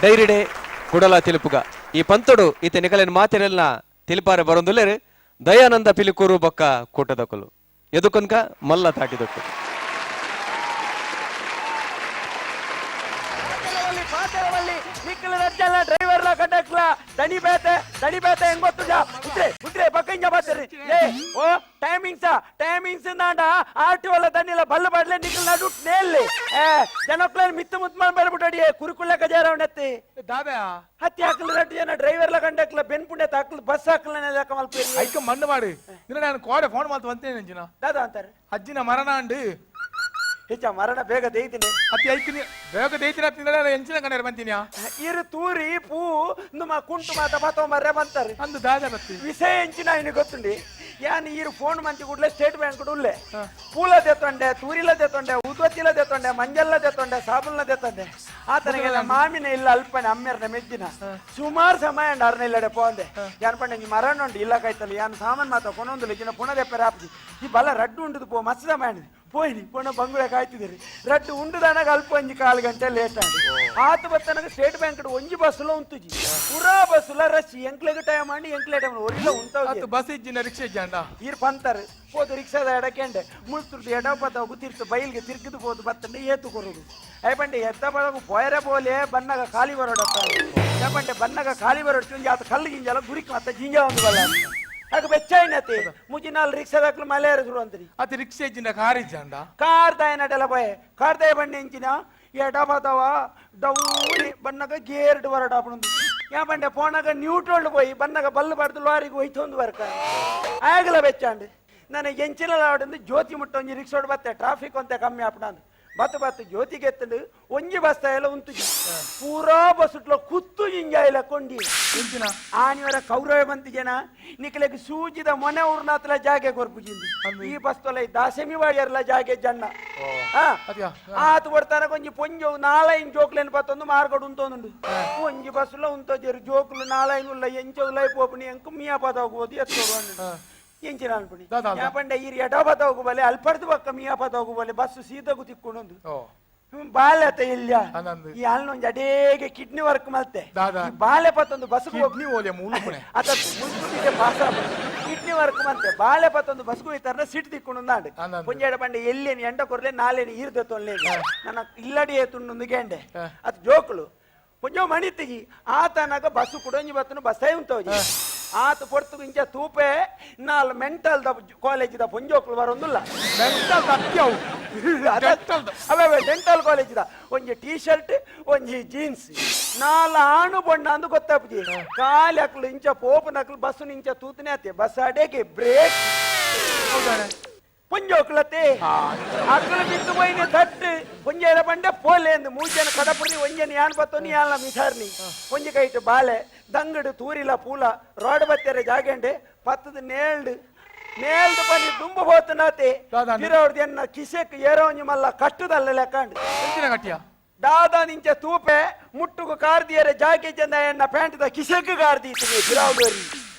ಡೈರಿಡೆ ಕುಡಲ ತಿಲುಪುಗ ಈ ಪಂತೊಡು ಈತ ನಿಕಲೆನ್ ಮಾತೆರೆಲ್ನ ತಿಲಿಪಾರೆ ಬರೊಂದುಲ್ಲೆರ್ ದಯಾನಂದ ಪಿಲಿಕೂರು ಬೊಕ್ಕ ಕೂಟದಕುಲು ಎದುಕೊನ್ಕ ಮಲ್ಲ ತಾಟಿದೊಟ್ಟು ಡ್ರೈವರ್ಲ ಕಂಡಕ್ಟ್ಲ ದಣಿ ಬೇತೆ ದಣಿ ಬೇತೆ ಹೆಂಗ್ ಗೊತ್ತುಜಾ ಉತ್ರೆ ಉತ್ರೆ ಪಕ್ಕ ಬಾತರಿ ಏ ಓ ಟೈಮಿಂಗ್ಸ್ ಟೈಮಿಂಗ್ಸ್ ನಾಂಡ ಆರ್ ಟಿ ಒಲ್ಲ ದಣ್ಣಿಲ ಬಲ್ಲು ಬಾಡ್ಲೆ ನಿಕ್ಕಲ್ ನಡು ನೇಲ್ಲಿ ಏ ಜನಕ್ಲ ಮಿತ್ತು ಮುತ್ತು ಮಾಡಿ ಬರ್ಬಿಟ್ಟಡಿ ಕುರುಕುಳ್ಳ ಕಜಾರ ಅವನತ್ತಿ ದಾದಾ ಹತ್ತಿ ಹಾಕಲ್ ರಟ್ಟು ಜನ ಡ್ರೈವರ್ಲ ಕಂಡಕ್ಟ್ಲ ಬೆನ್ಪುಂಡೆ ತಾಕಲ್ ಬಸ್ ಹಾಕಲ್ ಮಲ್ಪ ಐಕ ಮಣ್ಣು ಮಾಡಿ ನಿನ್ನ ನಾನು ಕೋಡೆ ಫೋನ್ ಮಾಡ್ತು ಬಂತೇನೆ ಅಂಜಿನ ದಾದಾ ಅಂತಾರೆ ಅಜ್ಜಿನ ಮರಣ ಅಂಡು ಹೆಚ್ಚ ಮರಣ ಬೇಗ ದೇಯ್ತೀನಿ ಅತಿ ಐಕ್ ಬೇಗ ದೇಯ್ತಿನ ತಿಂದ್ರೆ ಎಂಚಿನ ಕಣ್ಣೇರ್ ಬಂತೀನಿ ಇರು ತೂರಿ ಪೂ ನಮ್ಮ ಕುಂಟು ಮಾತ ಬತ್ತೋ ಮರ್ರೆ ಬಂತಾರೆ ಅಂದು ದಾದಾ ಬತ್ತಿ ವಿಷಯ ಎಂಚಿನ ఆయన ಗೊತ್ತುಂಡಿ ಯಾನ್ ಈರು ಫೋನ್ ಮಂತಿ ಕೂಡಲೇ ಸ್ಟೇಟ್ ಬ್ಯಾಂಕ್ ಉಲ್ಲೆ ಪೂಲ ತೆತ್ತೊಂಡೆ ತೂರಿಲ ತೆತ್ತೊಂಡೆ ಉದ್ವತ್ತಿಲ ತೆತ್ತೊಂಡೆ ಮಂಜಲ್ಲ ತೆತ್ತೊಂಡೆ ಸಾಬೂಲ್ನ ತೆತ್ತೊಂಡೆ ಆತನಿಗೆ ಮಾಮಿನ ಇಲ್ಲ ಅಲ್ಪನೆ ಅಮ್ಮೆರ್ನ ಮೆಜ್ಜಿನ ಸುಮಾರು ಸಮಯ ಅಂಡ್ ಅರ್ನ ಇಲ್ಲಡೆ ಪೋಂದೆ ಯಾನ್ ಪಂಡೆ ಇಂಜಿ ಮರಣ ಉಂಡು ಇಲ್ಲ ಕಾಯ್ತಲ್ಲ ಯಾನ್ ಸಾಮಾನ್ ಮಾತ ಕೊನೊಂದು ಜಿನ ಪುನಃ ದೆಪ್ಪರೆ ಆಪ್ಜಿ ಈ ಬಲ ರಡ್ಡು ಉಂಡುದು ಪೋ ಮಸ್ತ್ ಸಮಯ ಅಂಡ್ ಪೋಯಿನಿ ಪುನಃ ಬಂಗುಳೆ ಕಾಯ್ತಿದ್ದೀರಿ ರಡ್ಡು ಉಂಡುದಾನಾಗ ಅಲ್ಪ ಒಂಜಿ ಕಾಲು ಗಂಟೆ ಲೇಟ್ ಆಂಡ್ ಆತ ಬತ್ತನಾಗ ಸ್ಟೇಟ್ ಬ್ಯಾಂಕ್ ಒಂಜಿ ಬಸ್ಸುಲ ಉಂತುಜಿ ಪುರಾ ಬಸ್ಸುಲ ರಶ್ ಎಂಕ್ಲೆಗ್ ಟೈಮ್ ಅಂಡ್ ಎಂಕ್ಲೆ ಟೈಮ್ ಒರಿಲ್ಲ ಉಂತಾವ್ ಅತ್ತು ಬಸ್ ಇಜ್ಜಿನ ರಿಕ್ಷಾ ಇಜ್ಜಾಂಡ ಈರ್ ಪಂತಾರೆ ಪೋದು ರಿಕ್ಷಾದ ಎಡಕೆಂಡೆ ಮುಳ್ತುರ್ದು ಎಡಪದ ಗುತ್ತಿರ್ತು ಬೈಲ್ಗೆ ತಿರ್ಗಿದು ಪೋದು ಬತ್ತಂಡೆ ಏತು ಕೊರುಡು ಐಪಂಡೆ ಎತ್ತ ಬಳಗು ಪೋಯರೆ ಬೋಲೆ ಬನ್ನಗ ಖಾಲಿ ಬರೋಡತ್ತ ಏಪಂಡೆ ಬನ್ನಗ ಖಾಲಿ ಬರೋಡು ಒಂಜಿ ಆತ ಕಲ್ಲು ಗಿಂಜಲ ಗುರಿಕ್ ಮತ್ತೆ ಜಿಂಜ ಒಂದು ಬಲ್ಲ ಆಗ ಬೆಚ್ಚಾಯಿನತಿ ಮುಜಿನಾಲ್ ರಿಕ್ಷಾದಾಕ್ಲು ಮಲೆ ಶುರು ಅಂತ್ರಿ ಅತಿ ರಿಕ್ಷಾ ಇಜ್ಜಿನ ಕಾರ್ ಇಜ್ಜಾಂಡ ಕಾರ್ ದಾಯನಟೆಲ್ಲ ಪೋಯೆ ಕಾರ್ ದಾಯ ಬಂಡೆ ಇಂಚಿನ ಎಡಪದವ ಡೌಲಿ ಬನ್ನಗ ಗೇರ್ಡ್ ಬರೋಡ ಅಪ್ಪಣಂದು ಯಾ ಬಂಡೆ ಪೋನಾಗ ನ್ಯೂಟ್ರಲ್ ಪೋಯಿ ಬನ್ನಗ ಬಲ್ಲು ಬಡ್ದು ಲಾರಿಗೆ ಹೋಯ್ತು ಬರ್ಕ ಆಗಲ ಬೆಚ್ಚಾಂಡ್ ನಾನು ಎಂಚಿನ ಆವಡಂದು ಜ್ಯೋತಿ ಮುಟ್ಟ ಒಂಜಿ ರಿಕ್ಷೋಡ್ ಬತ್ತೆ ಟ್ರಾಫಿಕ್ ಅಂತ ಕಮ್ಮಿ ಆಪಣಂದು ಬತ್ತು ಬತ್ತು ಜ್ಯೋತಿಗೆ ಎತ್ತಂಡು ಒಂಜಿ ಬಸ್ತ ಎಲ್ಲ ಉಂತುಜಿ ಪೂರಾ ಬಸ್ಸುಟ್ಲ ಕುತ್ತು ಇಂಜಾಯಿಲ ಕೊಂಡಿ ಎಂಚಿನ ಆನಿವರ ಕೌರವ ಬಂತು ಜನ ನಿಕಲೆಗ್ ಸೂಜಿದ ಮೊನೆ ಊರ್ನಾತ್ಲ ಜಾಗೆ ಕೊರ್ಪುಜಿಂದು ಈ ಬಸ್ತೊಲ ದಾಸೆಮಿ ವಾಡಿಯರ್ಲ ಜಾಗೆ ಜನ್ನ ಅದ್ಯಾ? ಆತು ಕೊಡ್ತಾನ ಕೊಂಜಿ ಪೊಂಜೊ ನಾಲೈನ್ ಜೋಕ್ಲೇನ್ ಪತ್ತೊಂದು ಮಾರ್ಗಡ್ ಉಂತೊಂದುಂಡು ಒಂಜಿ ಬಸ್ಸುಲ ಉಂತೋಜೆರು ಜೋಕುಲು ನಾಲೈನ್ ಉಲ್ಲ ಎಂಚ ಉಲ್ಲೈ ಪೋಪುನಿ ಎಂಕು ಮಿಯಾ ಪದೋಗು ಎತ್ತೋಡು ಅಂದು ಎಂಚಿನ ಅನ್ಪುಣಿ ದಾದಾ ಅಲ್ದ. ಯಾಪಂಡ ಈ ಎಡ ಪದೋಗು ಬಲೆ ಅಲ್ಪಡ್ದು ಪಕ್ಕ ಮಿಯಾ ಪದೋಗು ಬಲೆ ಬಸ್ಸು ಸೀದಗು ತಿಕ್ಕೊಂಡು ಓ ಬಾಲೆ ಅತ ಇಲ್ಲ ಅಂದಂದು. ಈ ಅಲ್ಲೊಂದು ಅಡೇಗೆ ಕಿಡ್ನಿ ವರ್ಕ್ ಮಲ್ತೆ ದಾದಾ. ಈ ಬಾಲೆ ಪತ್ತೊಂದು ಬಸ್ಗೆ ಕಿಡ್ನಿ ಓಲೆ ಮುಳುಪುಣೆ ಅತ ಮುಲ್ಪುಟಿಗೆ pass kidney work ಮಂತೆ ಬಾಲೆ ಪತ್ತೊಂದು ಬಸ್ಗು ಹೋಯ್ತಾರ ಸಿಟ್ ತಿಕ್ಕೊಂಡು ಅಂದಾಂಡ್ ಅಂದಂದು. ಪುಂಜಾಡ ಪಂಡೆ ಎಲ್ಲೇನು ಎಂಡ ಕೊರ್ಲೆ ನಾಲೇನು ಈರ್ದೆ ತೊಲ್ಲೆ ನನ್ನ ಇಲ್ಲಡಿ ತುಂಡು ಗೆಂಡೆ ಅದು ಜೋಕುಲು ಪುಂಜೋ ಮಣಿತಿಗಿ ಆತನಾಗ ಬಸ್ಸು ಕುಡೊಂಜಿ ಬತ್ತನು ಬಸ್ಸೇ ಉಂತೋಜಿ ಆತ ಪೊರ್ತು ಇಂಚ ತೂಪೆ ನಾಲ್ mental the college the ಪುಂಜೋಕ್ಲು ಬರೋದಿಲ್ಲ ಮೆಂಟಲ್ ತತ್ಯವು ಡೆಂಟಲ್ the. ಅವೇ ಡೆಂಟಲ್ ಕಾಲೇಜ್ the ಒಂಜಿ ಟೀ ಶರ್ಟ್ ಒಂಜಿ ಜೀನ್ಸ್ ನಾಲ್ ಆಣು ಬಣ್ಣ ಅಂದು ಗೊತ್ತಾಪುಜಿ ಕಾಲಿ ಅಕ್ಲು ಇಂಚ ಪೋಪನಕ್ಲು ಬಸ್ಸು ಇಂಚ ತೂತನೆ ಆತೆ ಬಸ್ ಅಡೇಗೆ ಬ್ರೇಕ್ ಹೌದಾನೆ ಪುಂಜೋಕ್ಲತೆ ಅಕ್ಲು ಬಿದ್ದು ಪೋಯಿನ ತಟ್ಟು ಪುಂಜೆರ ಬಂಡೆ ಪೋಲೆ ಅಂದು ಮೂಜನ ಕಡಪುರಿ ಒಂಜನ ಯಾನ್ ಬತ್ತೋನಿ ಯಾನ್ಲ ಮಿಸಾರ್ನಿ ಒಂಜಿ ಕೈಟ್ ಬಾಲೆ ದಂಗಡು ತೂರಿಲ ಪೂಲ ರೋಡ್ ಬತ್ತೆರೆ ಜಾಗೆಂಡೆ ಪತ್ತದ ನೇಲ್ಡ್ ನೇಲ್ಡ್ ಬನ್ನಿ ದುಂಬು ಹೋತನಾತೆ ದಾದಾ. ಪಿರವ್ರದ್ದು ಎನ್ನ ಕಿಸೆಕ್ ಏರೋ ಒಂಜಿ ಮಲ್ಲ ಕಟ್ಟುದಲ್ಲ ಲೆಕ್ಕಂಡು ಎಂಚಿನ ಗಟ್ಟಿಯ ದಾದಾ ನಿಂಚ ತೂಪೆ ಮುಟ್ಟುಗು ಕಾರ್ದಿಯರೆ ಜಾಗೆ ಜನ ಎನ್ನ ಪ್ಯಾಂಟ್ದ ಕಿಸೆಕ್ ಕಾರ್ದೀತಿನಿ ಪಿರಾವ್ದೋರಿ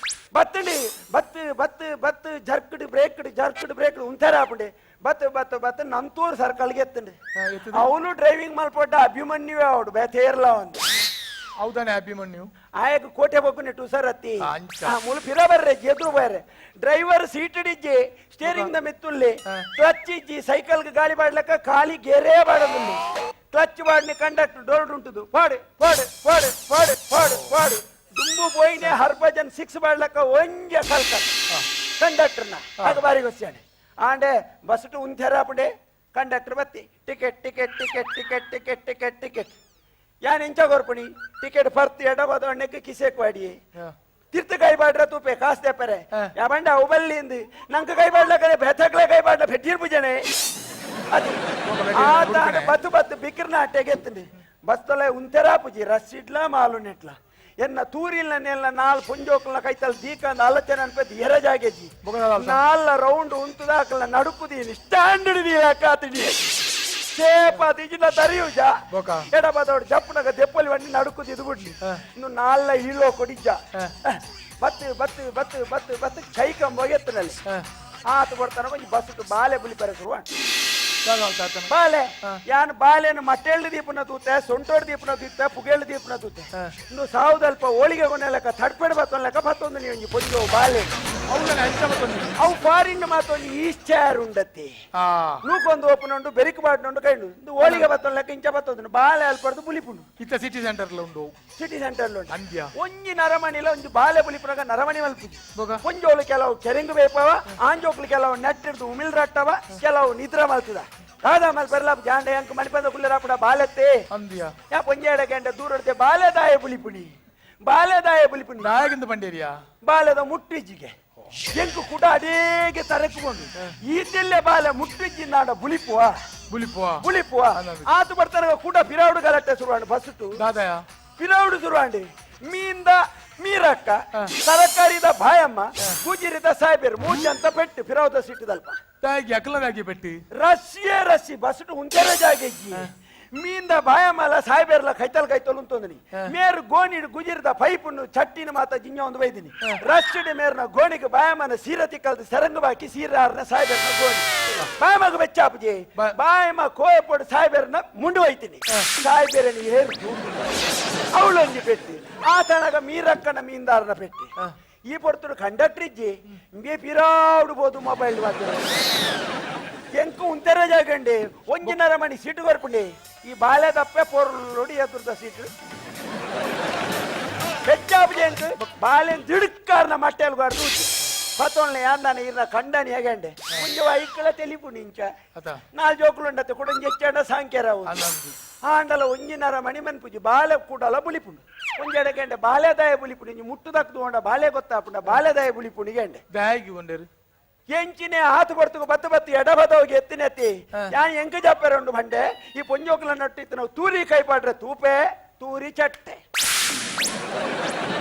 ಬತ್ತಂಡಿ ಬತ್ತು ಬತ್ತು ಬತ್ತು ಜರ್ಕಡ್ ಬ್ರೇಕ್ಡ್ ಜರ್ಕಡ್ ಬ್ರೇಕ್ಡ್ ಉಂತಾರ ಆಪುಂಡೆ ಬತ್ತು ಬತ್ತು ಬತ್ತು ನಂತೂರು ಸರ್ಕಲ್ಗೆ ಎತ್ತಂడి ಎತ್ತುದು? ಅವನು ಡ್ರೈವಿಂಗ್ ಮಲ್ಪೊಟ್ಟ ಅಭಿಮನ್ಯುವೇ ಅವಡು ಬೇತೇರ್ಲ ಒಂದು ಹೌದಾನೆ ಅಭಿಮನ್ಯು ಆಯಕ್ ಕೋಟೆ ಬೊಕ್ಕುನಿ ಟುಸರ್ ಅತ್ತಿ ಅಂಚ. ಮುಳು ಫಿರ ಬರ್ರೆ ಎದುರು ಬರ್ರೆ ಡ್ರೈವರ್ ಸೀಟ್ ಇಜ್ಜಿ ಸ್ಟೇರಿಂಗ್ the ಮಿತ್ತುಲ್ಲಿ clutch ಇಜ್ಜಿ ಸೈಕಲ್ ಗಾಳಿ ಬಾಡ್ಲಕ್ಕ ಖಾಲಿ ಗೇರೇ ಬಾಡದುಲ್ಲಿ ಕ್ಲಚ್ ಬಾಡ್ನಿ ಕಂಡಕ್ಟರ್ ಡೋರ್ಡ್ ಉಂಟುದು ಪಾಡು ಪಾಡು ಪಾಡು ಪಾಡು ಪಾಡು ಪಾಡು ದುಂಬು ಪೋಯಿನೆ ಹರ್ಭಜನ್ ಸಿಕ್ಸ್ ಬಾಡ್ಲಕ್ಕ ಒಂಜೆ ಕಲ್ಕ ಕಂಡಕ್ಟರ್ನ ಆಗ ಬಾರಿ ಗೊತ್ತಾನೆ ಆಂಡೆ ಬಸ್ ಟು ಉಂಥೆರಾಪುಂಡೆ ಕಂಡಕ್ಟರ್ ಬತ್ತಿ ticket ticket ticket ticket ticket ticket ticket ಯಾನ್ ಇಂಚ ಕೊರ್ಪುಣಿ ಟಿಕೆಟ್ ಫರ್ತ್ ಎಡಬದ ಅಣ್ಣಕ್ಕೆ ಕಿಸೆಕ್ ವಾಡಿ ತಿರ್ತು ಕೈ ಬಾಡ್ರ ತೂಪೆ ಕಾಸು ತೆಪ್ಪರೆ ಯಾ ಬಂಡ ಅವು ಬಲ್ಲಿ ಇಂದು ನಂಗೆ ಕೈ ಬಾಡ್ಲಕ್ಕನೆ ಬೆಥಕ್ಲೆ ಕೈ ಬಾಡ್ಲ ಫೆಟ್ಟೀರ್ ಪೂಜನೆ ಅದು ಆತ ಬತ್ತು ಬತ್ತು ಬಿಕ್ರನ ಅಟ್ಟೆಗೆತ್ತಂడి ಬಸ್ತೊಲೆ ಉಂತೆರಾ ಪೂಜಿ ರಸ್ಸಿಡ್ಲ ಮಾಲು ನೆಟ್ಲ ಎನ್ನ ತೂರಿಲ್ಲ ನೆಲ್ಲ ನಾಲ್ ಪುಂಜೋಕ್ಲ ಕೈತಲ್ ದೀಕಂದ ಆಲೋಚನೆ ಅನ್ಪತಿ ಎರ ಜಾಗೆಜಿ ನಾಲ್ಲ ರೌಂಡ್ ಉಂತುದಾಕಲ ನಡುಪುದೀನಿ ಸ್ಟ್ಯಾಂಡರ್ಡ್ ದೀಲಕ್ಕಾತಿಡಿ ಸೇಪ ತಿಜಿನ ತರಿಯುಜ ಬೊಕ. ಎಡಬದೋಡು ಜಪ್ಪುನಗ ದೆಪ್ಪಲಿ వండి ನಡುಕುದು ಇದು ಬಿಡ್ಲಿ ಇನ್ನು ನಾಲ್ಲ ಹೀಳೋ ಕೊಡಿಜ್ಜ ಬತ್ತು ಬತ್ತು ಬತ್ತು ಬತ್ತು ಬತ್ತು ಕೈ ಕಂಬೋಗಿ ಎತ್ತನಲ್ಲಿ ಆತ ಕೊಡ್ತಾನ ಒಂಜಿ ಬಸ್ಸು ಬಾಲೆ ಬುಲಿ ಪರೆ ಶುರು ಬಾಲೆ ಯಾನ್ ಬಾಲೆನ ಮಟ್ಟೆಳ್ಳು ದೀಪನ ತೂತೆ, ಸೊಂಟೋಡ್ ದೀಪನ ತೂತೆ, ಪುಗೆಳ್ಳು ದೀಪನ ತೂತೆ. ಇನ್ನು ಸಾವುದಲ್ಪ ಹೋಳಿಗೆ ಕೊನೆಲಕ್ಕ ತಡ್ಪೆಡ್ ಬತ್ತೊನ್ಲೆಕ್ಕ ಬತ್ತೊಂದು ನೀವು ಒಂಜಿ ಪೊಂಜೋ ಬಾಲೆ. ಅವು ಫಾರಿನ್ ಮಾತೊಂಜಿ ಈಶ್ಚಾರ್ ಉಂಡತ್ತಿ. ನೂಕೊಂದು ಓಪನ್ ಉಂಡು, ಬೆರಿಕ್ ಬಾಡ್ನುಂಡು, ಕೈಂಡು ಇಂದು ಹೋಳಿಗೆ ಬತ್ತೊನ್ಲೆಕ್ಕ ಇಂಚ ಬತ್ತೊಂದು ಬಾಲೆ ಅಲ್ಪಡ್ದು ಬುಲಿಪುಂಡು. ಇತ್ತ ಸಿಟಿ ಸೆಂಟರ್ ಉಂಡು. ಸಿಟಿ ಸೆಂಟರ್ ಉಂಡು. ಅಂದ್ಯ ಒಂಜಿ ನರಮಣಿಲ ಒಂಜಿ ಬಾಲೆ ಬುಲಿಪುನಗ ನರಮಣಿ ಮಲ್ಪುಜಿ. ಬೊಗ? ಒಂಜೋಳು ಕೆಲವು ಕೆರೆಂಗು ಬೇಪವ, ಆಂಜೋಕ್ಲು ಕೆಲವು ನೆಟ್ಟಿಡ್ದು ಉಮಿಲ್ ರಟ್ಟವ, ಕೆಲವು ನಿದ್ರ ಮಲ್ತದ. ದಾದಾ ಮಲ್ಪರ್ಲ ಜಾಂಡೆ ಅಂಕ ಮಣಿಪಂದ ಕುಲ್ಲರ ಕೂಡ ಬಾಲೆತ್ತೆ. ಅಂದ್ಯ ಯಾ ಪೊಂಜೇಡ ಗಂಟೆ ದೂರ ಹೊಡ್ತೆ ಬಾಲೆದಾಯ ಬುಲಿಪುಣಿ, ಬಾಲೆದಾಯ ಬುಲಿಪುಣಿ. ನಾಯಕಿಂದ ಪಂಡೇರಿಯಾ? ಬಾಲೆದ ಮುಟ್ಟಿಜ್ಜಿಗೆ ಎಂಕು ಕೂಡ ಅಡೇಗೆ ತರಕುಕೊಂಡು ಈ ತಿಲ್ಲೆ ಬಾಲೆ ಮುಟ್ಟಿಜ್ಜಿ ನಾಡ ಬುಲಿಪುವ ಬುಲಿಪುವ ಬುಲಿಪುವ ಆತು ಬರ್ತಾರ ಕೂಡ ಪಿರಾವುಡು ಗಲಾಟೆ ಶುರುವಾಂಡು ಬಸ್ಸುಟು. ದಾದಯ ಪಿರಾವುಡು ಶುರುವಾಂಡಿ ಮೀಂದ ಮೀರಕ್ಕ, ತರಕಾರಿದ ಬಾಯಮ್ಮ, ಗುಜಿರಿದ ಸಾಹೇಬರು ಮೂಜಂತ ಪೆಟ್ಟು ಪಿರಾವುದ ಸಿಟ್ಟದಲ್ಪ. ತಾಯಿಗೆ ಅಕಲದಾಗಿ ಪೆಟ್ಟಿ. ರಸ್ಸಿಯೇ ರಸ್ಸಿ ಬಸ್ಸುಟು ಉಂತೆರೆ ಜಾಗೆಜ್ಜಿ ಮೀಂದ ಬಾಯಮ್ಮಲ ಸಾಹೇಬರ್ಲ ಕೈತಲ್ ಕೈತಲ್ ಉಂತೊಂದಿನಿ. ಮೇರು ಗೋಣಿಡು ಗುಜಿರಿದ ಪೈಪನ್ನು ಚಟ್ಟಿನ ಮಾತ ಜಿಂಜ ಒಂದು ಬೈದಿನಿ. ರಸ್ಸಿಡಿ ಮೇರ್ನ ಗೋಣಿಗೆ ಬಾಯಮ್ಮನ ಸೀರೆ ತಿಕ್ಕಲ್ದು ಸೆರಂಗು ಬಾಕಿ ಸೀರೆ ಆರ್ನ ಸಾಹೇಬರ್ನ ಗೋಣಿ ಬಾಯಮ್ಮಗ ಬೆಚ್ಚಾಪುಜಿ. ಬಾಯಮ್ಮ ಕೋಯಪೋಡು ಸಾಹೇಬರ್ನ ಮುಂಡು ಒಯ್ತೀನಿ. ಸಾಹೇಬರని ಏರು ಅವಳೊಂಜಿ ಪೆಟ್ಟಿ ಆತನಗ ಮೀರಕ್ಕನ ಮೀಂದಾರನ ಪೆಟ್ಟಿ. ಈ ಪೊರ್ತುಡು ಕಂಡಕ್ಟರ್ ಇಜ್ಜಿ ಇಂಬೆ ಪಿರಾವುಡು ಮೊಬೈಲ್ ಮಾತ್ರ ಎಂಕು ಉಂತೆರೆ ಜಾಗಂಡಿ ಒಂಜಿ ನರಮಣಿ ಸೀಟು ಕೊರ್ಪುಂಡಿ. ಈ ಬಾಲೆ ತಪ್ಪೆ ಪೊರ್ಲುಡಿ ಎದುರ್ದ ಸೀಟು ಹೆಚ್ಚಾಪು ಎಂಕು ಬಾಲೆ ದಿಡುಕ್ಕಾರ್ನ ಮಟ್ಟೆಲ್ ಗಾಡ್ದು ಪತ್ತೊಳ್ಳೆ ಯಾಂದಾನೆ ಇರ್ನ ಕಂಡನಿ ಹೇಗಂಡೆ ಮುಂಜೆ ಐಕ್ಕಳ ತೆಲಿಪುಂಡಿ ಇಂಚ ಅತ ನಾಲ್ ಜೋಕುಲು ಉಂಡತ್ತೆ ಕುಡಂಜಿ ಹೆಚ್ಚಾಂಡ ಸಾಂಕ್ಯರಾವು ಆಂಡಲ ಒಂಜಿ ನರ ಮಣಿ ಮನ್ಪುಜಿ ಬಾಲೆ ಕೂಡಲ ಬುಲಿಪುಂಡು. ಒಂಜೆಡ ಗಂಟೆ ಬಾಲೆದಾಯ ಬುಲಿಪುಂಡು ಇಂಜಿ ಮುಟ್ಟು ದಕ್ದು ಹೋಂಡ ಬಾಲೆ ಗೊತ್ತಾಪುಂಡ ಬಾಲೆದಾಯ ಬುಲಿಪುಂಡು ಗಂಡೆ ದಾಯಿಗೆ ಒಂಡೇರು ಎಂಚಿನೆ ಆತು ಬರ್ತುಗು ಬತ್ತು ಬತ್ತು ಎಡಬದೋಗಿ ಎತ್ತಿನೆತ್ತಿ ಯಾನ್ ಎಂಕ ಜಪ್ಪೆರುಂಡು ಬಂಡೆ ಈ ಪೊಂಜೋಕುಲ ನಟ್ಟಿತ್ತು ನಾವು ತೂರಿ ಕೈಪಾಡ್ರೆ ತೂಪೆ ತೂರಿ ಚಟ್ಟೆ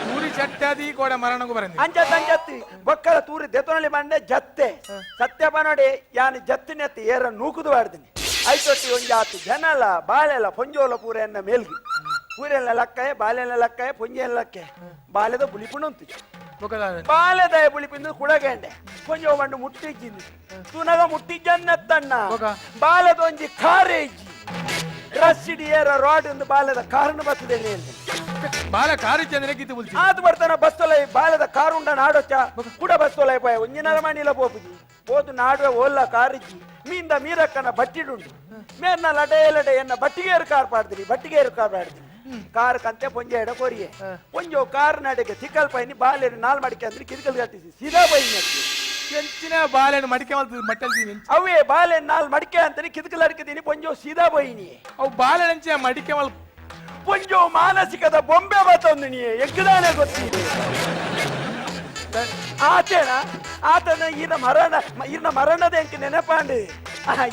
ತೂರಿ ಚಟ್ಟೆ ಅದಿ ಕೋಡೆ ಮರಣಗೂ ಬರಂದಿ ಅಂಜತ್ ಅಂಜತ್ತಿ ಬೊಕ್ಕಲ ತೂರಿ ದೆತೊನಲಿ ಬಂಡೆ ಜತ್ತೆ ಸತ್ಯಪ್ಪ ನೋಡಿ ಯಾನ್ ಜತ್ತಿನೆತ್ತಿ ಏರ ನೂಕುದು ಬಾಡ್ದಿನಿ. ಐತೊಟ್ಟಿ ಒಂಜಿ ಆತು ಜನಲ ಬಾಲೆಲ ಪೊಂಜೋಲ ಪೂರ ಎನ್ನ ಮೇಲ್ಗಿ ಪೂರೆಲ್ಲ ಲಕ್ಕಾಯ ಬಾಲೆಲ್ಲ ಲಕ್ಕಾಯ ಪೊಂಜೆಲ್ಲ ಲಕ್ಕಾಯ ಬಾಲೆದ ಬುಲಿಪುಂಡು ಉಂತು ಬಾಲೆದಾಯ ಬುಲಿಪಿಂದು ಕುಡಗಂಡೆ ಪೊಂಜೋ ಬಂಡು ಮುಟ್ಟಿಜ್ಜಿಂದು ತುನಗ ಮುಟ್ಟಿಜ್ಜನ್ನತ್ತಣ್ಣ ಬಾಲೆದ ಒಂಜಿ ಕಾರೆ ಇಜ್ಜಿ ರಸ್ಸಿಡಿ ಏರ ರಾಡ್ ಒಂದು ಬಾಲೆದ ಕಾರಣ ಬರ್ತದೆ. ಬಾಲೆ ಕಾರು ಚಂದ್ರೆ ಗೀತೆ ಬುಲ್ತಿ ಆತು ಬರ್ತಾನ ಬಸ್ತೊಲ ಬಾಲೆದ ಕಾರು ಉಂಡ ನಾಡೊಚ್ಚ ಕೂಡ ಬಸ್ತೊಲ ಪೋಯ ಒಂಜಿ ನರಮಣಿಲ ಪೋಪುಜಿ ಪೋದು ನಾಡುವೆ ಓಲ್ಲ ಕಾರಿಜ್ಜಿ ಮೀಂದ ಮೀರಕ್ಕನ ಬಟ್ಟಿಡುಂಡು ಮೇರ್ನ ಲಡೆ ಲಡೆ ಎನ್ನ ಬಟ್ಟಿಗೇರು ಕಾರ್ ಪಾಡ್ದಿರಿ ಬಟ್ಟಿಗೇರು ಕಾರ್ ಪಾಡ್ದಿರಿ ಕಾರ್ ಕಂತೆ ಪೊಂಜೆ ಎಡ ಕೊರಿಯೆ ಪೊಂಜೋ ಕಾರ್ ನಡೆಗೆ ತಿಕ್ಕಲ್ ಪೈನಿ ಬಾಲೆನು ನಾಲ್ ಮಡಿಕೆ ಅಂದ್ರೆ ಕಿರಿಕಲ್ ಕಟ್ಟಿಸಿ ಸೀದಾ ಬೈನಿ ಎಂಚಿನ ಬಾಲೆನು ಮಡಿಕೆ ಮಲ್ತದ ಮಟ್ಟಲ್ ಅವೇ ಬಾಲೆ ನಾಲ್ ಮಡಿಕೆ ಅಂತಾನೆ ಕಿದಕಲ್ ಅಡ್ಕದೀನಿ ಪೊಂಜೋ ಸೀದಾ ಬೈನಿ ಅವು ಬಾಲೆ ಎಂಚಿನ ಮಡಿಕೆ ಮಲ್ ಪೊಂಜೋ ಮಾನಸಿಕದ ಬೊಂಬೆ ಬತ್ತೊಂದು ನೀ ಎಗ್ಗದಾನೆ ಗೊತ್ತಿದೆ ಆತೇನ ಆತನ ಈನ ಮರಣ ಇರ್ನ ಮರಣದ ಎಂಕ್ ನೆನಪಾಂಡು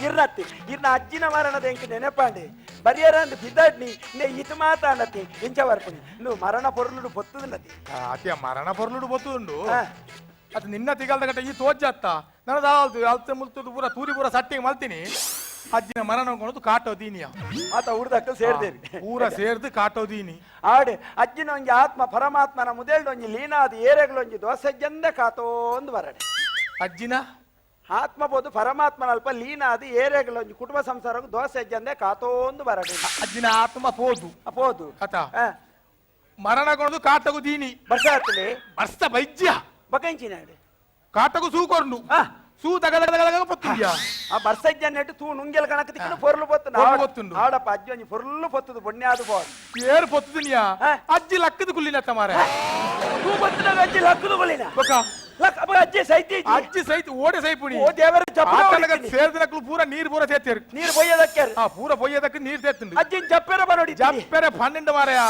ಇರ್ನತ್ತಿ ಇರ್ನ ಅಜ್ಜಿನ ಮರಣದ ಎಂಕ್ ನೆನಪಾಂಡು ಬರಿಯರಂದು ಬಿದ್ದಾಡ್ನಿ ನೇ ಇತು ಮಾತಾಡತ್ತಿ ಇಂಚ ಬರ್ಪುನಿ నువ్వు ಮರಣ ಪೊರ್ಲುಡು ಪೊತ್ತುದುನ್ನತಿ ಅತಿಯ ಮರಣ ಪೊರ್ಲುಡು ಪೊತ್ತುದುಂಡು ಅದು ನಿನ್ನ ತಿಗಲ್ದ ಗಟ್ಟ ಈ ತೋಜ್ಜತ್ತ ನನ್ನ ದಾಲ್ತು ಅಲ್ತೆ ಮುಲ್ತುದು ಪೂರ ತೂರಿ ಪೂರ ಸಟ್ಟಿಗೆ ಮಲ್ತೀನಿ ಅಜ್ಜಿನ ಮರಣ ಕೊಡೋದು ಕಾಟೋ ದೀನಿಯ ಆತ ಉಡ್ದಕ್ಕ ಸೇರ್ದೇರಿ ಪೂರ ಸೇರ್ದು ಕಾಟೋ ದೀನಿ ಆಡು ಅಜ್ಜಿನ ಒಂಜಿ ಆತ್ಮ ಪರಮಾತ್ಮನ ಮುದೇಲ್ಡು ಒಂಜಿ ಲೀನಾದ ಏರೆಗಳೊಂಜಿ ದೋಸೆ ಜಂದ ಕಾತೋ ಒಂದು ಬರಡೆ ಅಜ್ಜಿನ ಆತ್ಮ ಬೋದು ಪರಮಾತ್ಮನ ಅಲ್ಪ ಲೀನಾದ ಏರೆಗಳೊಂಜಿ ಕುಟುಂಬ ಸಂಸಾರಕ್ಕೆ ದೋಸೆ ಜಂದೆ ಕಾತೋ ಒಂದು ಬರಡೆ ಅಜ್ಜಿನ ಆತ್ಮ ಪೋದು ಪೋದು ಆತ ಮರಣ ಕೊಡೋದು ಕಾಟಗು ದೀನಿ ಬರ್ಸಾತ್ಲಿ ಬರ್ಸ ಬೈಜ್ಯ ಬಕಂಚಿನಾಡು ಕಾಟಗು ಸೂ ಕೊರ್ನು ಸೂ ತಗ ತಗ ತಗ ತಗ ಪೊತ್ತುಂದ್ಯಾ ಆ ಬರ್ಸಜ್ಜನ್ನೆಟ್ಟು ತೂ ನುಂಗೆಲ್ ಕಣಕ್ ತಿಕ್ಕನು ಪೊರ್ಲು ಪೊತ್ತು ಪೊತ್ತುಂಡು ಆಡಪ್ಪ ಅಜ್ಜಿ ಒಂಜಿ ಪೊರ್ಲು ಪೊತ್ತುದು ಪುಣ್ಯಾದು ಪೋ ಏರು ಪೊತ್ತುದುನಿಯಾ ಅಜ್ಜಿ ಲಕ್ಕದು ಕುಲ್ಲಿನತ್ತ ಮಾರೆ ತೂ ಪೊತ್ತುನಾಗ ಅಜ್ಜಿ ಲಕ್ಕದು ಕುಲ್ಲಿನ ಬೊಕ ಲಕ್ಕ ಅಜ್ಜಿ ಸೈತಿ ಅಜ್ಜಿ ಸೈತಿ ಓಡೆ ಸೈಪುಣಿ ಓ ದೇವರ ಚಪ್ಪಲ ಸೇರ್ದಿನಕ್ಲು ಪೂರ ನೀರು ಪೂರ ಸೇರ್ತೇರು ನೀರು ಪೊಯ್ಯದಕ್ಕೆ ಆ ಪೂರ ಪೊಯ್ಯದಕ್ಕೆ ನೀರು ಸೇರ್ತುಂಡು ಅಜ್ಜಿನ ಜಪ್ಪೆರ ಬನೋಡಿ ಜಪ್ಪೆರೆ ಪನ್ನೆಂಡು ಮಾರೆಯ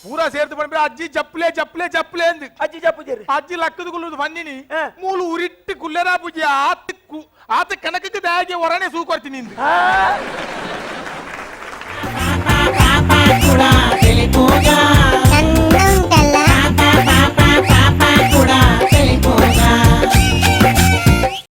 ಪೂರ ಸೇರ್ದು ಪನ್ಪೆ ಅಜ್ಜಿ ಜಪ್ಲೆ ಜಪ್ಲೆ ಜಪ್ಲೆ ಅಂದು ಅಜ್ಜಿ ಜಪ್ಪುಜೇರಿ ಅಜ್ಜಿ ಲಕ್ಕದು ಕುಲ್ಲುದು ಪನ್ನಿನಿ ಮೂಲು ಉರಿಟ್ಟು ಕುಲ್ಲೆರಾ ಪೂಜೆ ಆತ ಆತ ಕನಕಕ್ಕೆ ದಾಗೆ ಹೊರನೆ ಸೂಕೊರ್ತೀನಿ ಇಂದು. కూడా